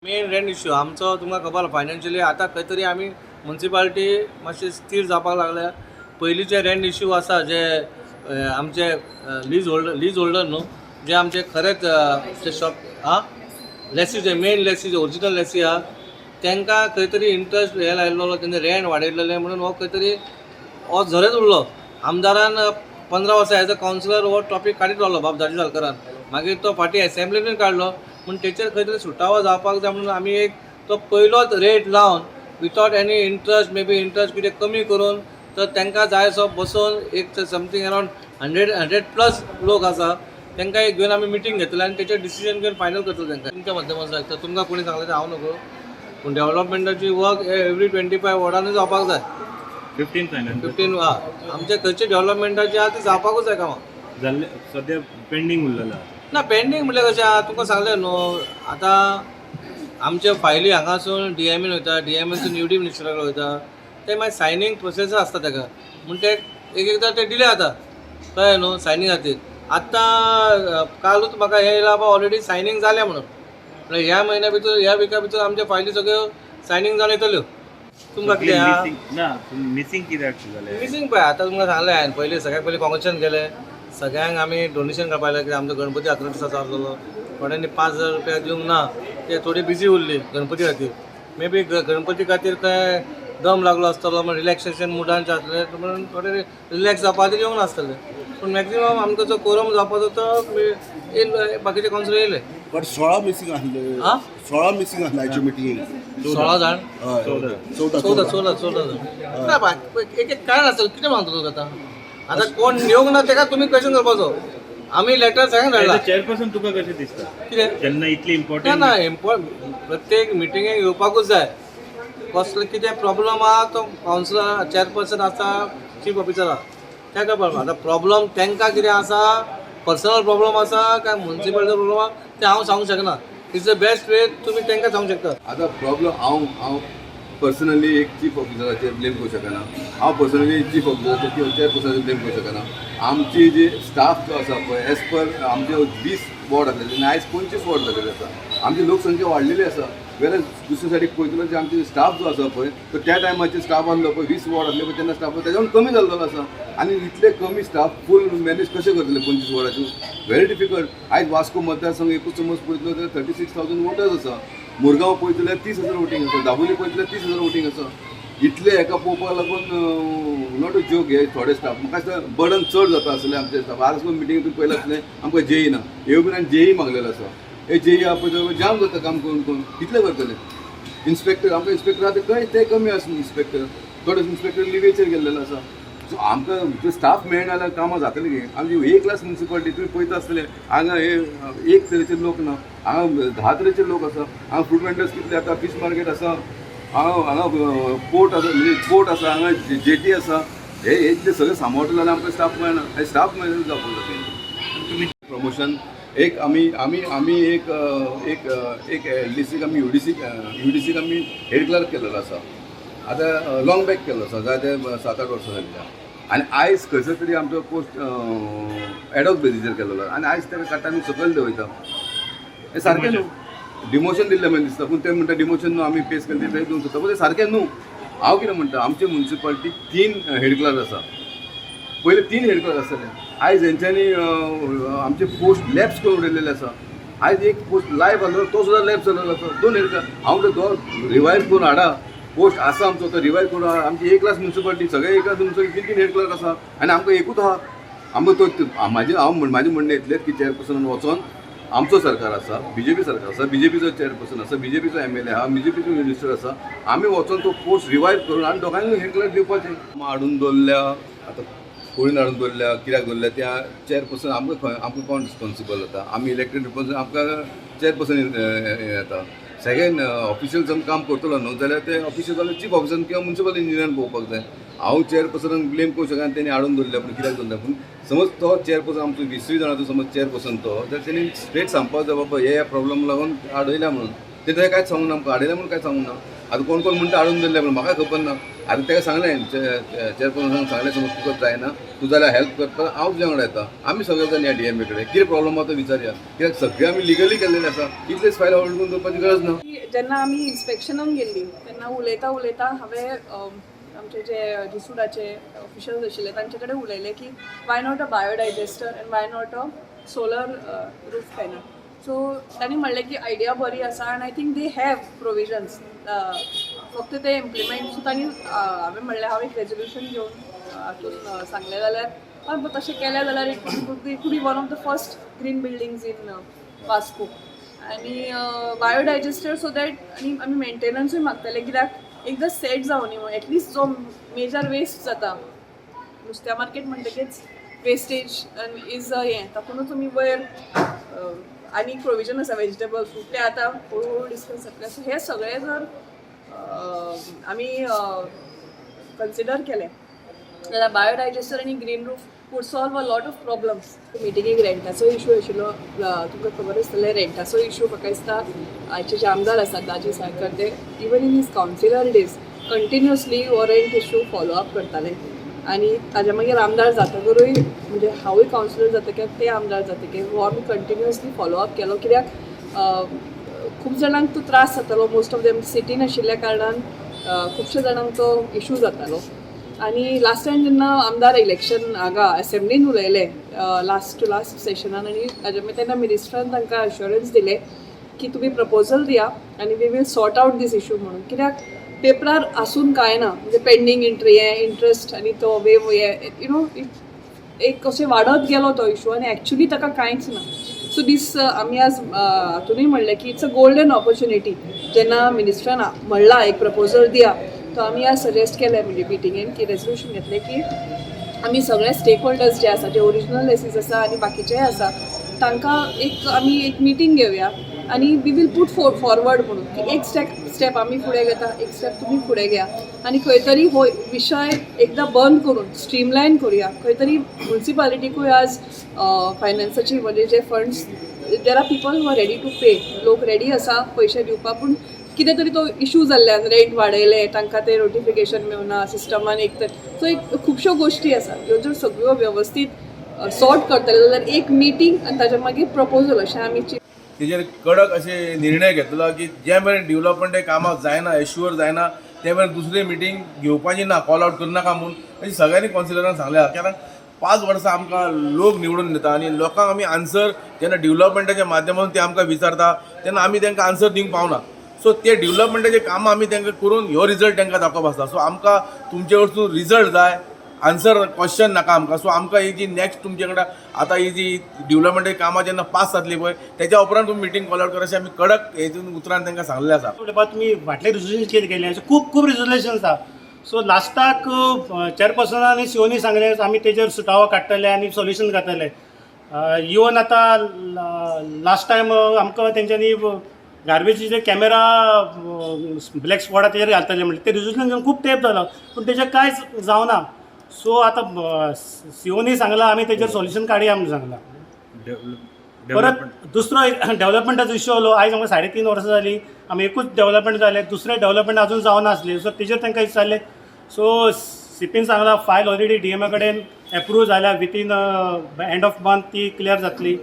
Main rent issue आमचो तुमकां खबर, फायनान्शियली आतां खंय तरी आमी मुन्सिपालिटी मातशी स्थीर जावपाक लागल्या. पयलींचे रेंट इश्यू आसा जे आमचे लीज होल्डर न्हू, जे आमचे खरेंच जे शॉप आं लेसी, जे मेन लेसी, जे ओरिजिनल लेसी आहा, तांकां खंय तरी इंट्रस्ट हे लायलेलो, तेंचे रेंट वाडयलेलें म्हणून हो खंय तरी हो झरत उरलो. आमदारान 15 वर्सां एज अ कावन्सिलर हो टॉपीक काडीत रावलो बाब दाजी सालकरान. मागीर तो फाटीं एसेंब्लीनूय काडलो. पूण तेचेर खंय तरी सुटावो जावपाक जाय म्हणून आमी एक तो पयलोच रेट लावन, without any interest, maybe interest कितें कमी करून, तर तांकां जाय असो बसोवन एक something around 100 100 plus लोक आसा, तांकां एक घेवन आमी मिटींग घेतले आनी तेचेर डिसिजन घेवन फायनल करतले तांकां. तुमच्या माध्यमांतल्यान सांगता, तुमकां कोणी सांगलें तें हांव नको, पूण डेव्हलपमेंटाची वर्क एवरी 25 वॉर्डानूय जावपाक जाय. 15 फायनल. 15 हा, आमचे खंयचे डेव्हलपमेंटाचे आहा ते जावपाकूच जाय कामां. जाल्ले सद्या पेंडींग उरलेलं आसा. ना, पेंडींग म्हटल्यार कशें आहा, तुमकां सांगलें न्हू, आतां आमचे फायली हांगासून डीएमएन वयता, डीएमएनसून युडी मिनिस्टरा कडेन वयता, ते मागीर सायनींग प्रोसेस आसता ताका, म्हूण ते एक एकदां ते डिले जाता, कळ्ळें न्हू, सायनींग खातीर. आतां कालूच म्हाका हें येयलां, बाबा ऑलरेडी सायनींग जालें म्हणून. म्हळ्यार ह्या म्हयन्या भितर, ह्या विका भितर आमच्या फायली सगळ्यो सायनींग जावन येतल्यो. तुमकां कितें आहा? मिसिंग ना, मिसिंग कित्याक जालें? मिसींग पळय, आतां तुमकां सांगलें हांवें, पयलीं सगळ्यात पयलीं कॉंग्रेशन केलें, सगळ्यांक आमी डोनेशन काडपाक लागलें. आमचो गणपती 11 दिसाचो आसलेलो, थोड्यांनी 5000 रुपया दिवंक ना, ते थोडी बिजी उरली गणपती खातीर. मे बी गणपती खातीर खंय दम लागलो आसतलो, म्हण रिलॅक्सेशन मुडान आसले म्हणून थोडे रिलॅक्स जावपा खातीर येवंक नासतले. पूण मॅक्झिमम आमकां जो कोरम जावपाचो तो येयलो, बाकीचे कावन्सिलर येयले. बट 16 मिसिंग आसले. आं? 16 मिसिंग आसले आयच्या मिटिंगेक. 16 जाण? हय. 14. 14. 14, 14, 14 जाण ना. बाकी एक एक कारण आसतलें. कितें मागता तुका आतां? आतां कोण येवंक ना तेका तुमी क्वेश्चन करपाचो. आमी लेटर सगळ्यांक धाडला. चेअरपर्सन, तुका कशें दिसता? कितें? जेन्ना इतली ना. इम्पॉर्टंट ना, प्रत्येक मिटिंगेक येवपाकूच जाय. कसलो कितें प्रॉब्लम आहा, तो कावन्सिलर चेअरपर्सन आसा, चीफ ऑफिसर आहा, तेका प्रॉब्लम. आतां प्रॉब्लम तांकां कितें आसा, पर्सनल प्रॉब्लम आसा काय मुन्सिपालिटी प्रॉब्लम आहा, तें हांव सांगूंक शकना. It's the best way तुमी तांकां सांगूंक शकता. आतां प्रॉब्लम हांव पर्सनली एक चीफ ऑफिसराचेर ब्लेम करूं शकना. हांव पर्सनली चीफ ऑफिसराचेर किंवा चेअरपर्सनाचेर ब्लेम करूं शकना. आमची जी स्टाफ जो आसा पळय, एज पर आमचे 20 वॉर्ड आसले आनी आयज 25 वॉर्ड जाल्लेले आसा. आमची लोकसंख्या वाडलेली आसा. वेर दुसरे सायडीक पळयतलो जे आमचे स्टाफ जो आसा पळय, तो त्या टायमाचेर स्टाफ आसलो पळय, 20 वॉर्ड आसले पळय तेन्ना, स्टाफ तेज्याहून कमी जाल्लो आसा. आनी इतले कमी स्टाफ फूल मॅनेज कशें करतले 25 वॉर्डाचे? Very difficult. आयज वास्को मतदारसंघ एकूच समज पळयतलो जाल्यार 36,000 वोटर्स आसा. मुरगांव पळयतले जाल्यार 30,000 वोटींग आसा. दाबोली पळयतले जाल्यार 30,000 वोटींग आसा. इतले हेका पळोवपाक लागून not a joke. हे थोडे स्टाफ म्हाका दिसता बर्डन चड जाता आसतलें आमचे स्टाफ. आज मिटींग तुमी पळयलां आसतलें, आमकां जेई ना, हे बीन आनी जेई मागलेलो आसा. हे जेई आहा पळय, जाम जाता काम करून करून. कितले करतले इन्स्पेक्टर? आमकां इन्स्पेक्टर आतां खंय ते कमी आसा इन्स्पेक्टर, थोडे इन्स्पेक्टर लिवेचेर गेल्लेले आसा. सो आमकां जर स्टाफ मेळना जाल्यार कामां जातलीं की? आमची ए क्लास मुन्सिपालिटी तुमी पळयता आसतले, हांगा हे एक तरेचे लोक ना, हांगा 10 तरेचे लोक आसा. हांगा फ्रूट वेंडर्स कितले आतां, फीश मार्केट आसा हांगा, हांगा पोर्ट आसा, म्हणजे पोर्ट आसा हांगा, जेटी आसा. हे हे इतले सगळें सांबाळटले जाल्यार आमकां स्टाफ मेळना. हे स्टाफ मेळना जावपाक जाय. तुमी प्रमोशन एक आमी आमी आमी एक एक एक एलडीसीक आमी युडीसीक आमी हेड क्लर्क केलेलो आसा. आतां लॉंग बॅक केल्लो आसा, जायते 7-8 वर्सां जाली. आनी आयज खंयसर तरी आमचो पोस्ट एडॉक बेजीचेर केलेलो आनी आयज ताका काडटा आमी सकयल देंवयता, हें सारकें न्हू. डिमोशन दिल्लें मागीर दिसता, पूण ते म्हणटा डिमोशन न्हू, आमी पे स्केल दिता दिवंक सोदता, पूण तें सारकें न्हू. हांव कितें म्हणटा, आमचे मुन्सिपालिटीक तीन हेड क्लर्क आसा. पयले तीन हेड क्लर्क आसतले, आयज हेंच्यांनी आमचे पोस्ट लॅप्स करून उडयलेले आसा. आयज एक पोस्ट लायव्ह आसलो तो सुद्दां लॅप्स जाल्लो आसा. दोन हेड क्लर्क, हांव म्हणटा तो रिवायव करून हाडा. पोस्ट आसा आमचो, तो रिवायव करून हाडा. आमची ए क्लास मुन्सिपालिटी, सगळे ए क्लास मुन्सिपालिटी तीन तीन हेड क्लर्क आसा आनी आमकां एकूच आहा. आमकां तो म्हाजें हांव म्हाजें म्हणणें इतलेंच की चेअरपर्सनान वचोन, आमचो सरकार आसा, बीजेपी सरकार आसा, बीजेपीचो चेअरपर्सन आसा, बीजेपीचो एमएलए आहा, बीजेपीचो मिनिस्टर आसा, आमी वचोन तो पोस्ट रिवायव करून आनी दोगांयकूय हेड क्लर्क दिवपाचें. हाडून दवरल्या, आतां कोणीन हाडून दवरल्या, कित्याक दवरल्या त्या चेअरपर्सन, आमकां खंय, आमकां कोण रिस्पॉन्सिबल जाता? आमी इलेक्टेड रिस्पॉन्सिबल, आमकां चेअरपर्सन येता. सेकंड, ऑफिशियल जर काम करतलो न्हू जाल्यार ते ऑफिशियल जाल्यार चीफ ऑफिसर किंवा मुन्सिपल इंजिनियरान पळोवपाक जाय. हांव चेअरपर्सनाक ब्लेम करूंक शकना तेणी हाडून दवरल्या पूण कित्याक दवरल्या. पूण समज तो चेअरपर्सन आमचो 20 जाणांचो समज चेअरपर्सन तो जाल्यार तेणी स्ट्रेट सांगपाक जाय, बाबा हे प्रॉब्लम लागून हाडयल्या म्हणून. ते तशें कांयच सांगूना आमकां, हाडयल्या म्हणून कांय सांगूना. आतां कोण कोण म्हणटा हाडून दवरल्या, पूण म्हाका खबर ना. आतां ताका सांगलें, चेअरपर्सनाक सांगलें, समज तुका जायना तूं जाल्यार हेल्प करपाक हांव तुज्या वांगडा येता. आमी सगळे जाण या डीएमए कडेन कितें प्रॉब्लम आहा तो विचारया, कित्याक सगळें आमी लिगली केल्लेलें आसा. इतलेच फायल होल्ड करून दवरपाची गरज ना. की जेन्ना आमी इन्स्पेक्शनाक गेल्ली तेन्ना उलयता उलयता हांवें आमचे जे जिसुडाचे ऑफिशल्स आशिल्ले तांचे कडेन उलयलें की why not a biodigester and why not a solar roof panel? So तांणी म्हणलें की आयडिया बरी आसा आनी I think they have provisions, फक्त ते इम्प्लिमेंट. सो तांणी हांवें म्हणलें, हांव एक रेजोल्युशन घेवन हातून सांगलें जाल्यार हय, तशें केलें जाल्यार it could be one of the first green buildings in Vasco. आनी बायोडायजेस्टर सो that आनी आमी मेंटेनन्सूय मागतले, कित्याक एकदां सेट जावनी एटलिस्ट जो मेजर वेस्ट जाता नुस्त्या मार्केट म्हणटकीच वेस्टेज is हें तातूंतच तुमी वयर आनी प्रोविजन आसा वेजिटेबल फ्रूट ते आतां हळू हळू डिस्कस जातले. सो हे सगळें जर आमी कन्सिडर केलें जाल्यार बायोडायजेस्टर आनी green roof would solve a lot of problems. मिटिंगेक रेंटाचो इशू आशिल्लो. तुमकां खबर आसतलें, रेंटाचो इशू म्हाका दिसता आयचे जे आमदार आसात दाजी साळकर, ते even in his councillor days continuously हो रेंट इशू फॉलो अप करताले. आनी ताज्या मागीर आमदार जातकरूय, म्हणजे हांवूय कावन्सिलर जातकीर, ते आमदार जातकीर हो आमी कंटिन्युअसली फॉलो अप केलो, कित्याक खूब जाणांक तो त्रास जातालो. मोस्ट ऑफ देम सिटीन आशिल्ल्या कारणान खुबश्या जाणांक तो इशू जातालो. आनी लास्ट टायम जेन्ना आमदार इलेक्शन हांगा असेंब्लीन उलयले लास्ट टू लास्ट सेशनान, आनी ताजे मागीर तेन्ना मिनिस्टरान तांकां अश्योरन्स दिलें की तुमी प्रपोजल दिया आनी we will sort out this issue म्हणून. कित्याक पेपरार आसून कांय ना, म्हणजे पेंडींग इंट्री हें इंट्रस्ट आनी तो वेव हे you know एक कशें वाडत गेलो तो इशू आनी एक्चुली ताका कांयच ना. सो दीस आमी आज हातूनय म्हणलें की it's a golden opportunity. जेन्ना मिनिस्टरान म्हणलां एक प्रपोजल दिया, तो आमी आज सजेस्ट केलें, म्हणजे मिटिंगेन की रेजोल्युशन घेतलें की आमी सगळे स्टेक होल्डर्स जे आसा, जे ओरिजिनल लेसीस आसा आनी बाकीचेय आसा, तांकां एक आमी एक मिटींग घेवया आनी we will put forward म्हणून की एक स्टेप आमी फुडें घेता, एक स्टेप तुमी फुडें घेया आनी खंय तरी हो विशय एकदां बंद करून स्ट्रीमलायन करुया. खंय तरी मुन्सिपालिटीकूय आज फायनान्साची, म्हणजे जे funds, there are people who are ready to pay. लोक रेडी आसा पयशे दिवपाक, पूण कितें तरी तो इशू जाल्ल्यान रेंट वाडयले, तांकां ते नोटिफिकेशन मेवना सिस्टमान एक तर. सो एक खुबश्यो गोश्टी आसा, ह्यो जर सगळ्यो वेवस्थीत सॉर्ट करतले जाल्यार एक मिटींग आनी ताच्या मागीर प्रपोजल अशें आमी तेजेर कडक अशे निर्णय घेतलो की जे मेरेन डेवलपमेंट कामां जायना, एश्युअर जायना, ते मेरेन दुसरी मिटींग घेवपाची ना, कॉल आवट करनाका म्हूण अशें सगळ्यांनी कावन्सिलरांक सांगलें. कारण 5 वर्सां आमकां लोक निवडून दिता आनी लोकांक आमी आन्सर जेन्ना डेवलपमेंटाच्या माध्यमातून ते आमकां विचारता तेन्ना आमी तांकां आन्सर दिवंक पावना. सो ते डेवलपमेंटाचे कामां आमी तांकां करून ह्यो रिजल्ट तांकां दाखोवप आसता. सो आमकां तुमचे कडसून रिजल्ट जाय, आन्सर क्वेश्चन नाका आमकां. सो आमकां ही जी नेक्स्ट तुमचे कडेन आतां ही जी डेवलपमेंटाची कामां जेन्ना पास जातली पळय, तेच्या उपरांत तुमी मिटींग कॉल आवट कर अशें आमी कडक हेतून उतरान तांकां सांगलेलें आसा. म्हणटा तुमी फाटले रिजोल्युशन कितें केलें, अशें खूब खूब रिजोल्युशन आसा. सो लास्टाक चेअरपर्सनान आनी सीओनी सांगलें आमी तेजेर सुटावो काडटले आनी सोल्युशन काडटले. इवन आतां लास्ट टायम आमकां तेंच्यांनी गार्बेजीचे कॅमेरा ब्लॅक स्पॉट आहा तेजेर घालतले म्हणलें. ते रिजोल्युशन खूब तेंप जालो, पूण तेजेर कांयच जावना. सो आतां सीओनी सांगलां आमी तेजेर सोल्युशन काडया म्हणून सांगलां. परत दुसरो एक डेव्हलपमेंटाचो इश्यू आसलो. आयज आमकां 3.5 वर्सां जालीं, आमी एकूच डेव्हलपमेंट जालें, दुसरें डेव्हलपमेंट अजून जावनासलें. सो तेजेर तांकां विचारलें. सो सीपीन सांगलां फायल ऑलरेडी डीएमए कडेन एप्रूव जाल्या, वितीन एंड ऑफ मंथ ती क्लियर जातली.